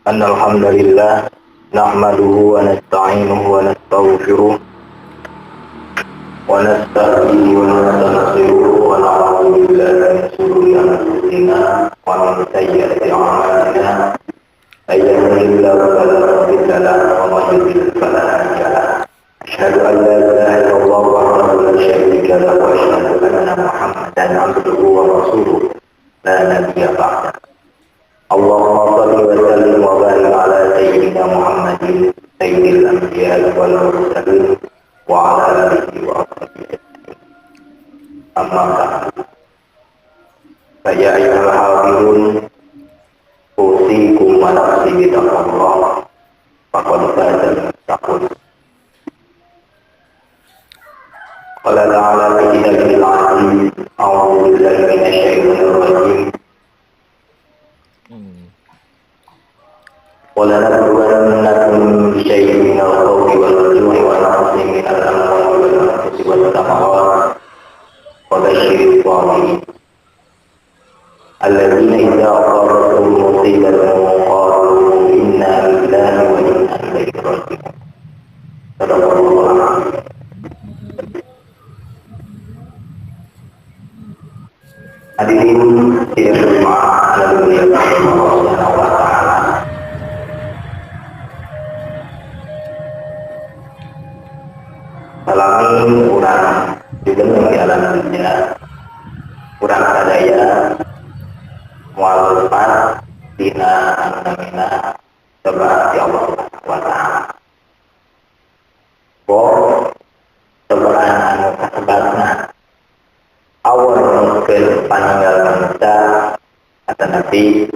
Innal hamdalillah nahmaduhu wa nasta'inuhu wa nastaghfiruh wa nastahdihi wa nastaghfiruh wa na'udzu billahi min shururi anfusina wa min sayyiati a'malina. May yahdihillahu fala mudilla lahu wa may yudlil fala hadiya lahu. Asyhadu an la ilaha illallah wahdahu la syarika lahu wa asyhadu anna Muhammadan 'abduhu wa rasuluh la nabiyya ba'da. Allahumma shalli wa sallim wa barik ala sayyidina Muhammadin sayyidil anbiya'i wal mursalin wa ala alihi wa ashabihi ajma'in. Amma ba'du. Fa ya ayyuhal hadirun, usikum wa nafsi bi taqwallah faqad faza al-muttaqun. Qala ta'ala fi kitabil 'azim, a'udzu billahi minasy syaithanir rajim. Wa lanabluwannakum bisyai'in minal khawfi wal ju'i wa naqsin minal amwali wal anfusi wath thamarat wa basyiris sabirin alladzina idza asabatuhum musibatun qalu inna lillahi wa inna ilaihi raji'un. Sadaqallahul azim. Hadirin sidang Jumat anu dimuliakan Allah Subhanahu wa taala. Salami urang didengung di alam dunia, urang sadaya moal lepas dina anu namina cobaan ti Allah Subhanahu wa taala. Bo cobaan anu kasebabna awon mungkin paninggal manusia atanapi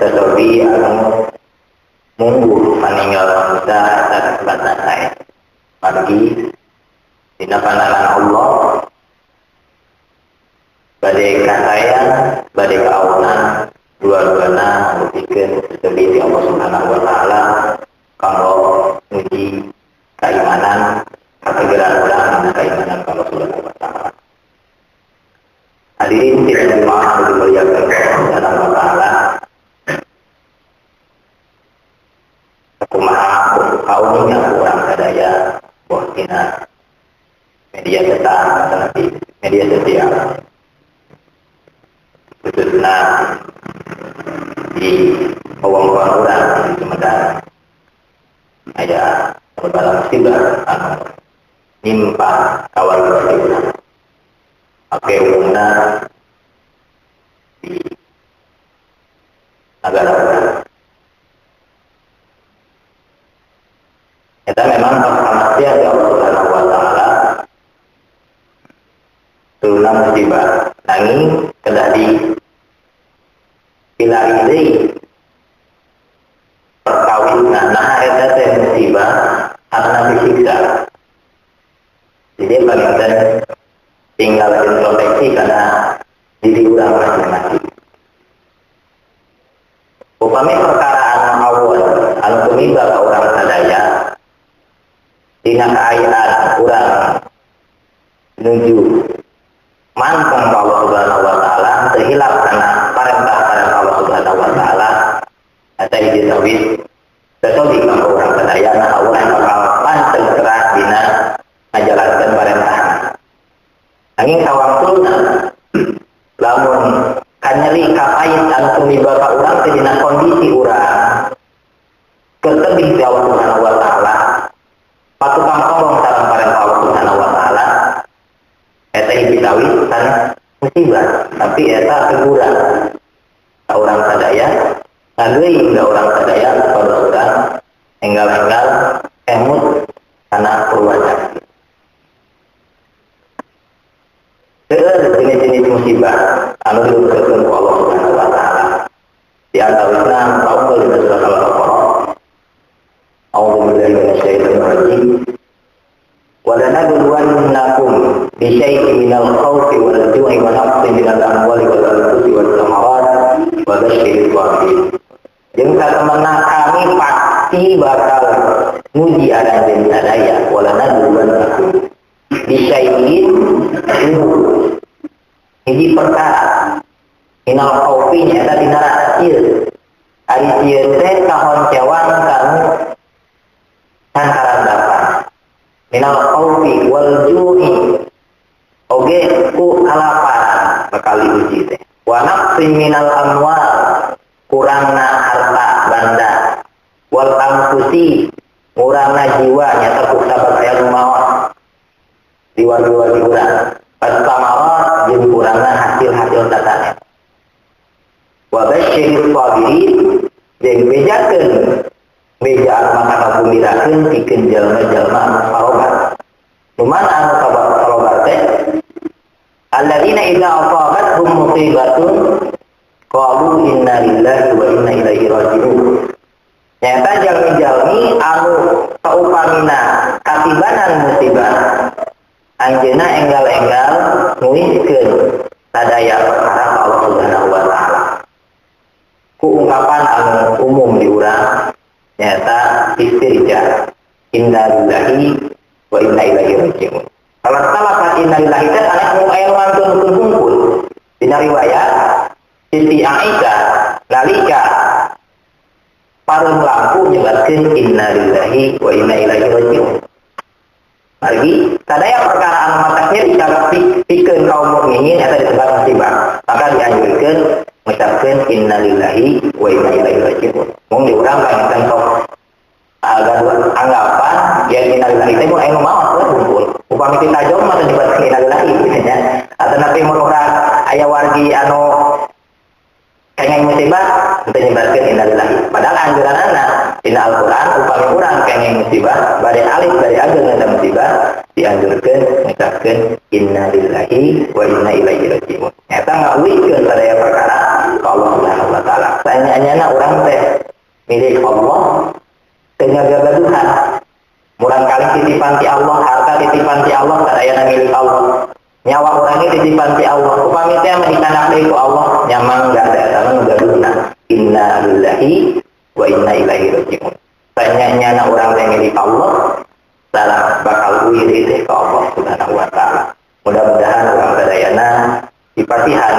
sesobi anu mungguh paninggal manusia eta kasebabna sae. Margi dina pandangan Allah bade kasayang bade kaonan dua-duana buktikan sesobi ti Allah Subhanahu wa taala kanggo nguji keimanan kategeran urang dina keimanan ka Allah Subhanahu wa taala. Hadirin sidang Jumat dimuliakan Allah Subhanahu wa taala. Kumaha kauninga urang sadaya boh dina media cetak atau media sosial, khususna di wewengkon urang di Sumedang aya sababaraha musibah anu nimpa ka warga urang. Oke, umumna di negara urang. Eta memang kemaksiatan di Allah Subhanahu wa taala turunna musibah nanging kedah di pilari deui perkawinna. Nah eta teh musibah karena disiksa. Jadi panginten tinggal introspeksi karena diri urang masing-masing. Upami perkara anu awon anu tumiba ka urang sadaya dina kaayaan urang nuju manteng ka Allah Subhanahu wa taala teu hilap kana parentah-parentah Allah Subhanahu wa taala eta hiji tawis sesobi ka urang sadaya. Nah urang bakal panteng keras dina ngajalankeun parentahna. Nanging sawangsulna lamun kanyeri kapait anu tumiba ka urang teh dina kondisi urang keur tebih ti Allah Subhanahu wa taala patukang tolong sareng parentah Allah Subhanahu wa taala eta hiji tawis sanes musibah, tapi eta teguran ka urang sadaya, ngageuing ka urang sadaya supados urang enggal-enggal emut kana perbuatan. Seueur jenis-jenis musibah anu diuruskeun ku Allah Subhanahu wa taala. Di antawisna kaunggul dina surat Al-Baqarah. A'udzu billahi minasyaitonir rajim. Wa lanabluwannakum bisyai'in minal khawfi wal ju'i wa naqsin minal amwali wal anfusi wath thamarat wa basyiris sabirin. Jeung satemena kami pasti bakal nguji aranjeun sadaya. Wa lanabluwannakum bisyai'in hiji perkara minal khawfi nyaeta dina rasa sieun. Ari sieun teh kahoncewang kanu sangkarandapan minal khaufi wal ju'i oge ku kalaparan bakal diuji teh wa naqsin minal amwal kurangna harta banda wal anfusi ngurangna jiwa nyata ku sabab aya nu maot diwagi-wagi urang pas samarat jeung kurangna hasil-hasil tatanen wa basyiris sabirin jeung bejakeun beja anu maka kagumbirakeun pikeun jalma-jalma anu sarobar. Nu mana anu sarobar teh alladzina idza asabathum musibatun qalu inna lillahi wa inna ilaihi raji'un. Nyata jalmi-jalmi anu saupamina katibanan musibah anjeunna enggal-enggal nguiskeun sadaya perkara ka Allah Subhanahu wa taala. Ku ungkapan anu umum di urang nyata istirja inna lillahi wa inna ilaihi raji'un. Kalau salapat inna lillahi teh anu aya mantun hungkul. Dina riwayat Siti Aisyah nalika parum lampu nyebatkeun inna lillahi wa inna ilaihi raji'un. Margi sadaya perkara anu matak nyeri pikeun kaum mukminin eta disebut musibah. Maka dianjurkeun ngucapkeun inna lillahi wa inna ilaihi raji'un. Mung di urang panginten sok gaduh anggapan yen inna lillahi teh mun aya nu maot we hungkul. Upami ti tajong mah teu nyebatkeun inna lillahi gitu nya. Atau napi mun urang aya wargi anu kenging musibah teu nyebatkeun inna lillahi. Padahal anjuranana dina Al-Qur'an upami urang kenging musibah bade alif bade ageng eta musibah dianjurkeun ngucapkeun inna lillahi wa inna ilaihi raji'un. Eta ngauwikeun sadaya perkara ka Allah Subhanahu wa taala. Saenyana urang teh milik Allah teu ngagaduhan. Murang kali titipan ti Allah, harta titipan ti Allah, sadayana milik Allah. Nyawa urang ge titipan ti Allah. Upami teh mah dicandak deui ku Allah, nya mangga da eta mah nu gaduhna. Inna lillahi wa inna ilaihi raji'un. Saenyana urang teh milik Allah, salah bakal uih deui teh ka Allah Subhanahu wa taala. Mudah-mudahan urang sadayana dipasihan